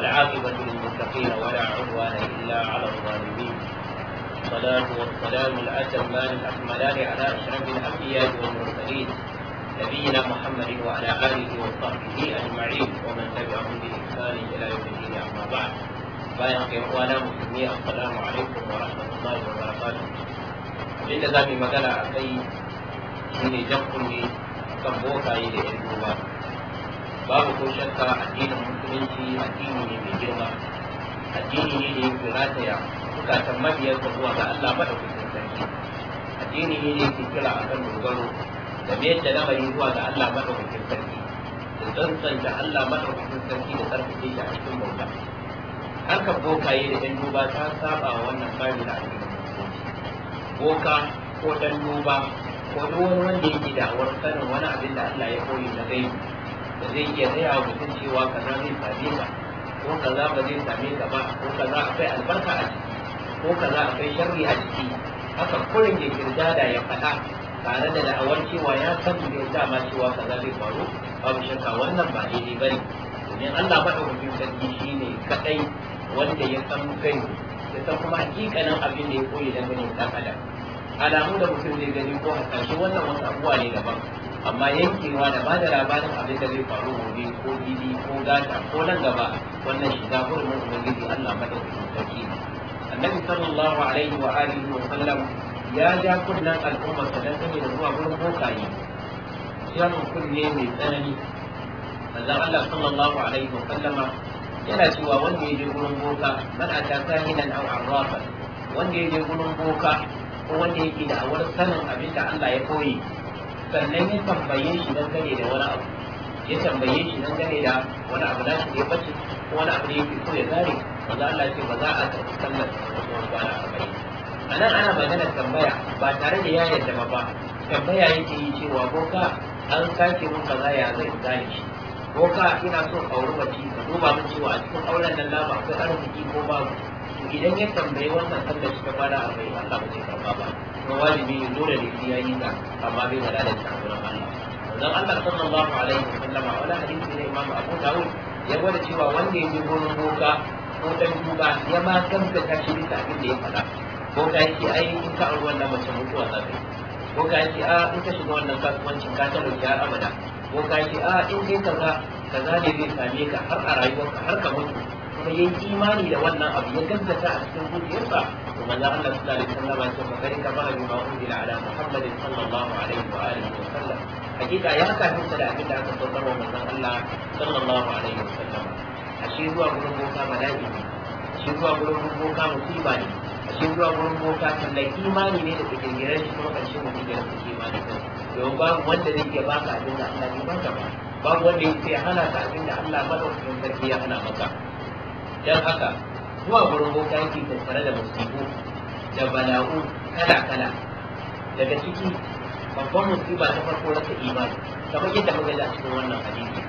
والعاقبة للمتقين ولا عدوان إلا على الظالمين. الصلاة والسلام الأتمان الأكملان على أشرف الأنبياء والمرسلين، نبينا محمد وعلى آله وصحبه أجمعين ومن تبعهم بإحسان إلى يوم الدين. أما بعد، bayan kai uwana musulmi, assalamu alaikum wa rahmatullahi wa barakatuh. Abinda za mu yi magana a kai shine jan kunne kan bokaye da yan duba. Babu ko shakka, addinin Musulunci addini ne mai girma, addini ne da yake rataya zukatan mabiyansa zuwa ga Allah Madaukakin Sarki, addini ne da yake kira akan dogaro da mayar da lamari zuwa ga Allah Madaukakin Sarki, da tsantsanta Allah Madaukakin Sarki, da tsarkake shi a cikin bauta. Harkar bokaye da ɗan duba ta saba wa wannan tsari na addinin Musulunci. Boka ko ɗan duba ko duk wani wanda yake da'awar sanin wani abin da Allah ya koyi na gaibi, da zai iya gaya wa mutum cewa kaza zai same ka, ko kaza ba zai same ka ba, ko kaza akwai albarka a ciki, ko kaza akwai sharri a ciki, haka kurin ya kirdada ya faɗa tare da da'awar cewa ya san da dama cewa kaza zai faru, babu shakka wannan ba daidai bane. Domin Allah Maɗaukakin Sarki shine kaɗai wanda ya san kai, ya san kuma hakikanin abin da ya koyi dangane da ɗan adam. Alamu da mutum zai gani ko hasashe, wannan wasu abubuwa ne daban, amma yankewa da bada labarin abin da zai faru gobe ko jibi ko gata ko nan gaba, wannan shiga hurumin Ubangiji Allah Madaukakin Sarki ne. Annabi sallallahu alaihi wa alihi wa sallam ya ja kunnen al'ummar sa dangane da zuwa gurin bokaye, jan kunne mai tsanani. Manzon Allah sallallahu alaihi wa sallama yana cewa wanda ya je gurin boka, man ata kahinan aw arrafa, wanda ya je gurin boka ko wanda yake da awar sanin abin da Allah ya koyi, sannan ya tambaye shi dangane da wani abu, ya tambaye shi dangane da wani abu nashi da ya bace, ko wani abu da yake so ya gane, maza Allah ce ba za a karɓi sallar wasu kwana 40. A nan ana maganar tambaya ba tare da ya yarda ba. Tambaya yake yi cewa, "Boka, an sake mun kaza, ya zai gane shi? Boka, ina so auri mace, ka duba min cewa a cikin auren nan namu akwai arziki ko babu?" To, idan ya tambayi wannan, sallar shi ta kwana 40 Allah ba zai karba ba, kuma wajibi ne, dole ne sai ya yi ta, amma bai da lalata a wurin Allah. Manzon Allah sallallahu alaihi wasallama, wani hadisi ne Imam Abu Dawud ya gwada cewa wanda ya je gurin boka ko dan duba, ya ma gaskata shi bisa abin da ya faɗa, boka ya ce, "Ai in ka auri wannan mace, mutuwa za ka yi," boka ya ce, "A in ka shiga wannan kasuwancin, ka talauci har abada," boka ya ce, "A in kai kaza, kaza ne zai same ka har a rayuwarka, har ka mutu," kuma yayi imani da wannan abu, ya gaskata a cikin zuciyarsa, to manzon Allah sallallahu alaihi wasallam ya ce, faqad kafara bima unzila ala Muhammadin sallallahu alaihi wa alihi wa sallam. Hakika ya kafirta da abin da aka saukar wa manzon Allah sallallahu alaihi wa sallam. Ashe zuwa gurin boka bala'i ne, ashe zuwa gurin boka musiba ne, ashe zuwa gurin boka tallan imani ne da kirkirar shi, kuma karshe mutum ya rasa imani din, domin babu wanda zai iya baka abin da Allah bai baka ba, babu wanda ya hana ka abin da Allah Madaukakin Sarki ya hana maka. Dan haka zuwa gurin boka yake tattare da musibu da bala'u kala kala. Daga ciki, babban musiba ta farko, rasa imani. Kamar yadda muka ji a cikin wannan hadisi,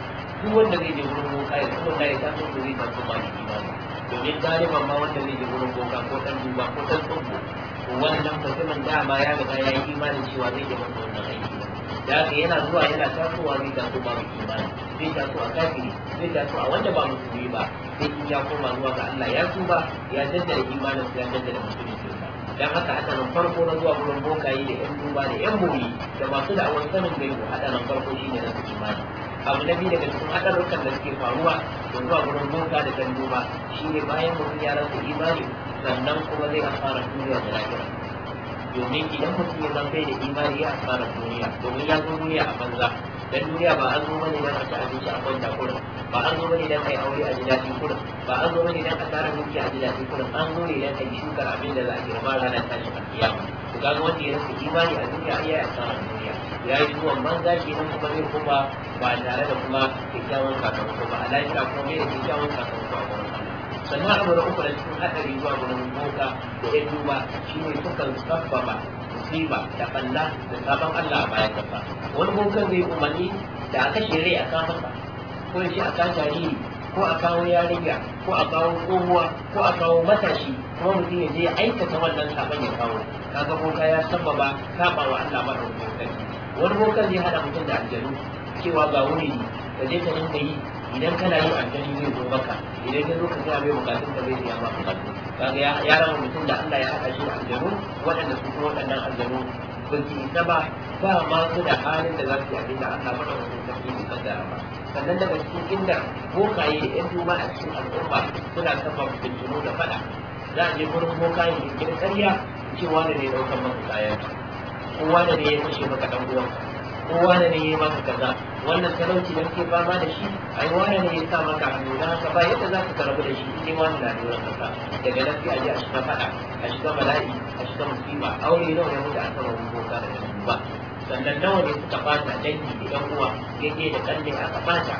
duk wanda zai je gurin boka ya kuma ya taso, to zai taso ba da imani, domin galiban ma wanda zai je gurin boka ko dan duba ko dan tsubbu, to wannan mutumin dama ya riga ya yi imanin cewa zai je masa wannan aiki. Da haka yana zuwa, yana tasowa, zai taso babu imani, zai taso a kafiri, zai taso a wanda ba musulmi ba, sai in ya koma zuwa ga Allah, ya tuba, ya jaddada imanin, ya jaddada musuluncinsa. Dan haka hadarin farko na zuwa gurin bokaye da yan duba da yan bori da masu da'awar sanin gaibu, hadarin farko shine rasa imani. Abu na biyu daga cikin hadarurrukan da suke faruwa da zuwa gurin boka da dan duba shine bayan mutum ya rasa imani, sannan kuma zai asara duniya da lahira. Domin idan mutum ya zan bai da imani, ya asara duniya, domin ya zo duniya a banza. Dan duniya ba an zo bane dan a ci abinci a kwanta kurin, ba an zo bane dan ai aure a ji daɗi kurin, ba an zo bane dan a tara dukiya a ji daɗi kurin, an zo ne dan a yi shukar abin da za a girba ranar tashin alkiyama. To, kaga wanda ya rasa imani a duniya, ai ya asara duniya, ya yi zuwan banza kenan, kuma zai kuma ba tare da kuma kyakkyawan sakamako ba a lahira, kuma bai da kyakkyawan sakamako a gurin Allah. Sannan abu na uku da cikin haɗari zuwa gurin boka da yan duba shine sukan sabbaba musiba da ɓalla da sabon Allah a bayan kasa. Wani bokan zai umarni da a kashe rai a kan masa, ko ya ce a kan jariri, ko a kawo yarinya, ko a kawo tsohuwa, ko a kawo matashi, kuma mutum ya je ya aikata wannan sabon ya kawo. Kaga boka ya sabbaba saba wa Allah Madaukakin Sarki. Wani bokan zai hada mutum da aljanu cewa ga wuri ne, ka je ka dinga yi. Idan kana yi aljani zai zo maka, idan ya zo ka gaya mai bukatun ka zai biya maka bukatu. Kaga ya rama mutum da Allah ya haɗa shi da aljanu, waɗanda su kuma waɗannan aljanu ba su isa ba, ba ma su da halin da za su yi abin da Allah madaukakin sarki bai kaddara ba. Sannan daga cikin inda bokaye da 'yan duba a cikin al'umma suna kafa fitintunu da faɗa. Za a je gurin bokaye da gidan ƙarya ce wane ne ɗaukar maka kayan, ko wane ne ya kashe maka ɗan uwanka, ko wane ne ya yi maka kaza, wannan talauci da kake fama da shi ai wane ne ya sa maka hannu, don haka ba yadda za ka rabu da shi in dai wane na doron kasa. Daga nan sai a je a shiga faɗa, a shiga bala'i, a shiga musiba. Aure nawa ya mutu a saman boka da ɗan duba? Sannan nawa ne suka ɓata dangi da ɗan uwa, yayye da ƙanne aka ɓata,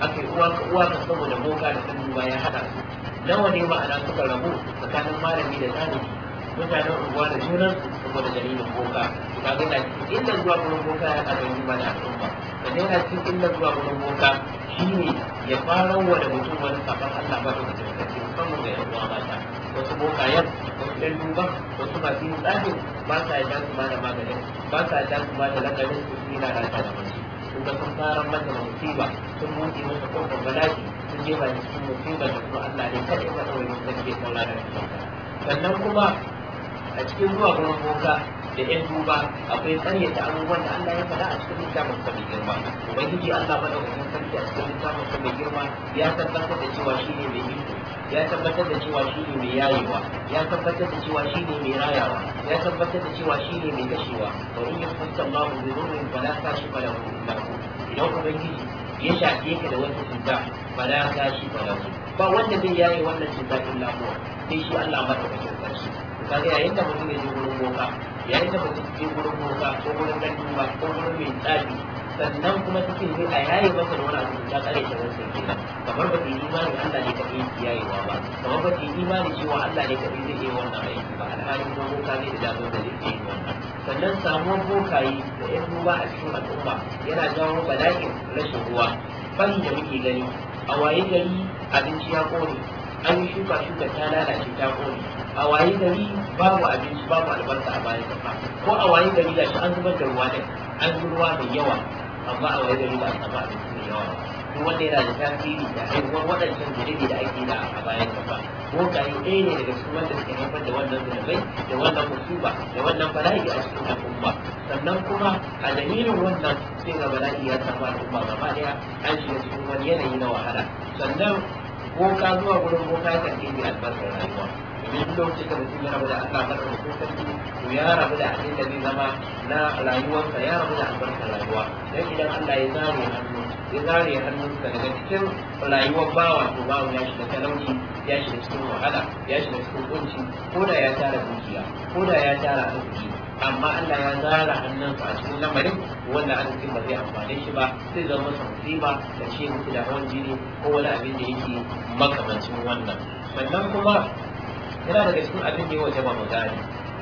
aka yi uwa ka uwa ka saboda boka da ɗan duba ya haɗa su. Nawa ne ma'ana suka rabu tsakanin malami da ɗalibi, mutanen unguwa da junan saboda dalilin boka. Kaga yana cikin illar zuwa gurin boka ya haɗa duba da al'umma. Sannan yana cikin illar zuwa gurin boka shine ya fara wa da mutum wani sabon Allah ba da mutum sarki, musamman ga yan uwa mata. Wasu bokayen, wasu ɗan duban, wasu masu yin tsafin ba sa yarda su ba da maganin, ba sa yarda su ba da lakanin su yi lalata da mace. Kun ga sun fara mata da musiba, sun buɗe masa ƙofar bala'i, sun jefa shi cikin musibar da kuma Allah ne kaɗai maɗaukakin sarki ya saurara da kansa. Sannan kuma a cikin zuwa gurin boka da yan duba akwai karyata abubuwan da Allah ya faɗa a cikin littafin sa mai girma. Ubangiji Allah madaukakin sarki a cikin littafin sa mai girma ya tabbatar da cewa shine mai iko, ya tabbatar da cewa shine mai yayewa, ya tabbatar da cewa shine mai rayawa, ya tabbatar da cewa shine mai kashewa. Wa in yamsaka Allahu bi dhurrin fala kashifa lahu illa hu. Idan ubangiji ya shafe ka da wata cuta fala kashifa lahu, ba wanda zai yaye wannan cuta illa huwa, sai shi Allah madaukakin sarki. Kaga yayin da mutum ya je gurin boka, yayin da mutum ya je gurin boka ko gurin dan duba ko gurin mai tsafi, sannan kuma cikin zai a yaye masa da wani abu da kare ta wancan kenan, kamar ba ta yi imani Allah ne kaɗai yake yayewa ba, kamar ba ta yi imani cewa Allah ne kaɗai zai iya wannan aiki ba, alhalin kuma boka ne da damar da zai iya wannan. Sannan samuwar bokaye da yan duba a cikin al'umma yana jawo bala'in rashin ruwa, fari da muke gani. A waye gari abinci ya ƙone, an yi shuka, shuka ta lalace ta ƙone. A waye gari babu abinci, babu albarka a bayan kasa. Ko a waye gari gashi an zubar da ruwa din, an yi ruwa mai yawa, amma a waye gari ba a samu abinci mai yawa ba. Duk wanda yana da tasiri da haihuwar waɗancan zunubi da ake da a bayan kasa. Bokaye ɗaya ne daga cikin wanda suka haifar da wannan zunubai da wannan musiba da wannan bala'i a cikin al'umma. Sannan kuma a dalilin wannan sai ga bala'i ya samu al'umma gaba ɗaya, an shiga cikin wani yanayi na wahala. Sannan boka, zuwa gurin boka yakan ɗebe albarkar rayuwa, domin duk lokacin da mutum ya rabu da Allah madaukakin sarki to ya rabu da abin da zai zama na rayuwarsa, ya rabu da albarkar rayuwa. Dan idan Allah ya zare hannu, ya zare hannunsa daga cikin rayuwar bawa, to bawa ya shiga talauci, ya shiga cikin wahala, ya shiga cikin kunci, ko da ya tara dukiya, ko da ya tara arziki, amma Allah ya zara hannunsa a cikin lamarin, wannan arzikin ba zai amfane shi ba, zai zama masa musiba da shi mutu da hawan jini ko wani abin da yake makamancin wannan. Sannan kuma yana daga cikin abin da ya waje ba mu gane,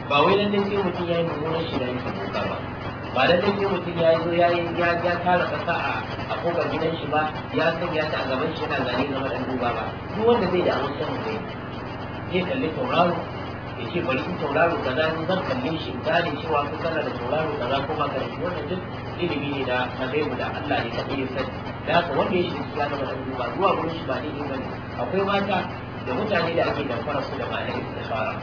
ba wai lallai sai mutum ya yi mummunan shiga yake boka ba, ba lallai sai mutum ya zo ya ya tara kasa a kofar gidan shi ba, ya sanya ta a gaban shi yana zane zama dan duba ba. Duk wanda zai da abin sanin zai zai kalli tauraro ya ce bari in tauraro kaza ni zan kalle shi in gane cewa ko kana da tauraro kaza ko ba ka da shi, wannan duk ilimi ne da na gaibu da Allah ne kaɗai ya sani. Da haka wanda ya shiga ya zama dan duba, zuwa gurin shi ba daidai bane. Akwai mata da mutane da ake damfara su da ma'anar istikhara.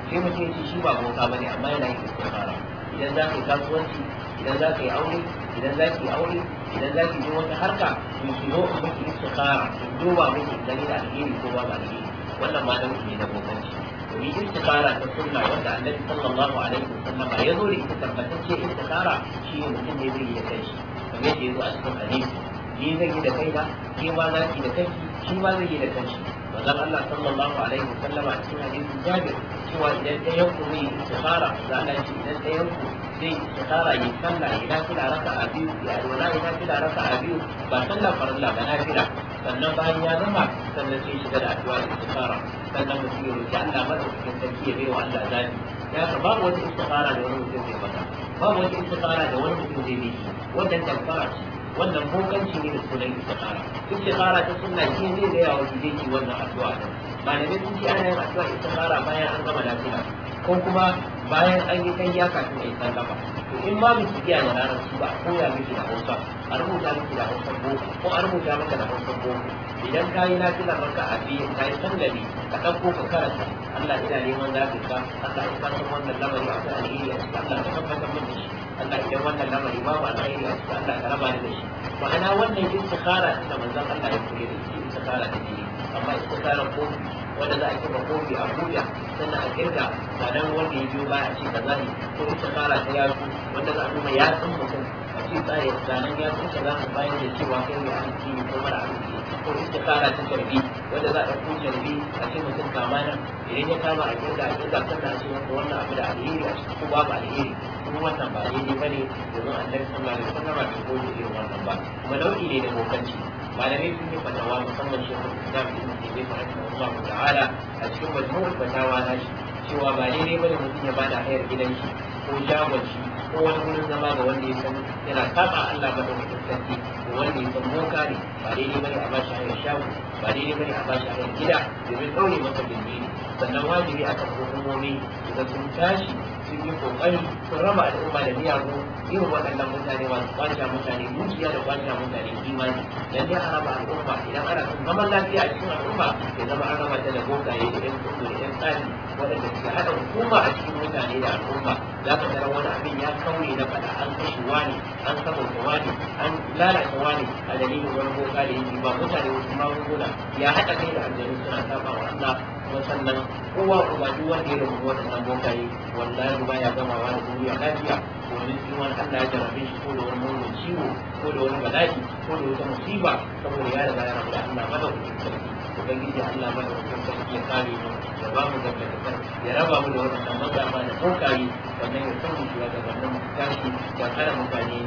Sai mutum ya ce shi ba boka bane amma yana yin istikhara. Idan za ka yi kasuwanci, idan za ka yi aure, idan za ki yi aure, idan za ki je wata harka, to ki zo in miki istikhara, in duba miki in gani da alheri ko babu alheri. Wannan ma nau'i ne na bokanci. Domin istikhara ta sunna wanda Annabi sallallahu alaihi wasallam ya zo da ita, tabbatacce istikhara shi ne mutum ne zai yi da kanshi, kamar yadda ya zo a cikin hadisi: ni zan yi da kaina, ke ma za ki da kanki, shi ma zai yi da kanshi. Manzon Allah sallallahu alaihi wasallam a cikin hadisin Jabir cewa idan ɗayan ku zai yi istikhara, da Allah ce idan ɗayan ku zai yi istikhara yi sallah ya nafila raka'a biyu, ya alwala ya nafila raka'a biyu, ba sallah farilla ba, nafila. Sannan bayan ya gama sannan sai shiga da addu'a istikhara. Sannan mutum ya roki Allah madaukakin sarki, ya baiwa Allah zabi. Ya ka babu wata istikhara da wani mutum zai maka, babu wata istikhara da wani mutum zai miki. Wannan damfara ce, wannan bokanci ne da sunan istikhara. Istikhara ta sunna shi zai gaya wa zai yi wannan addu'a din. Malamai sun ce ana yin addu'a istikhara bayan an gama lafiya ko kuma Bayan an yi tayya kafin a yi sallama. To in ma biki iya da larabci ba, a koya miki da Hausa, a rubuta miki da Hausa boko ko a rubuta maka da Hausa boko. Idan ka yi nafilar raka'a biyu, ka yi sallami, ka ɗauko ka karanta: Allah, ina neman zaɓin ka. Allah, in ka san wannan lamari akwai alheri a ciki, Allah ka tabbatar min da shi. Allah, idan wannan lamari babu alheri a ciki, Allah ka raba ni da shi. Ma'ana, wannan istikhara din da manzon Allah ya koyar da shi, istikhara ta jini. Amma istikhara kofi, wanda za a kifa kofi a buɗe, sannan a kirga sanan wanda ya biyo baya a ce kaza ne, ko istikhara ta yatsu, wanda za a duba yatsun mutum a ce tsaye zanen yatsun ka za su bayar da cewa kai mai arziki ne ko mara arziki, ko istikhara ta carbi, wanda za a ɗauko carbi a ce mutum kama nan, idan ya kama a kirga a kirga, sannan a ce masa wannan abu da alheri a ciki ko babu alheri, kuma wannan ba daidai ba ne, domin Annabi sallallahu alaihi wasallam bai koyi irin wannan ba, kuma nau'i ne na bokanci. Malamai sun yi fatawa, musamman Shekul Islam Ibn Taymiyyah rahimahullahu ta'ala a cikin Majmu'ul Fatawa na shi, cewa ba daidai bane mutum ya bada hayar gidan shi ko shagon shi ko wani wurin zama ga wanda ya san yana saba Allah madaukakin sarki, ko wanda ya san boka ne. Ba daidai bane a bashi hayar shago, ba daidai bane a bashi hayar gida, domin ɗaure masa gindi ne. Sannan wajibi akan hukumomi idan sun tashi sun yi kokari sun raba al'umma da miyagu irin waɗannan mutane masu kwace mutane dukiya da kwace mutane imani. Lalle a raba al'umma. Idan ana son zaman lafiya a cikin al'umma, ya zama an raba ta da bokaye da yan tsubu da yan tsari waɗanda suke haɗa hukuma a cikin mutane da al'umma. Za ka tarar wani abin ya kauye na faɗa, an kashe wani, an sabauta wani, an lalata wani a dalilin wani boka da yake ba mutane wasu magunguna, ya haɗa kai da aljanu suna saba wa Allah. Kuma sannan kowa uba, duk wanda ya rubuta waɗannan bokaye, wallahi baya gamawa da duniya lafiya, domin in wani Allah ya jarabe shi ko da wani mugun ciwo ko da wani bala'i ko da wata musiba, saboda ya riga ya rabu da Allah madaukakin sarki. Ubangiji Allah madaukakin sarki ya kare mu, ya ba mu dangantakar, ya raba mu da waɗannan matsafa da bokaye, sannan ya san mu shugabannin mu tashi ya hana mutane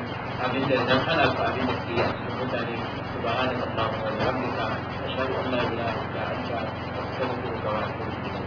abin da dan hana su abin da suke yi a cikin mutane. Subhanaka Allahumma wa bihamdika, ashhadu an la ilaha illa anta, astaghfiruka wa atubu.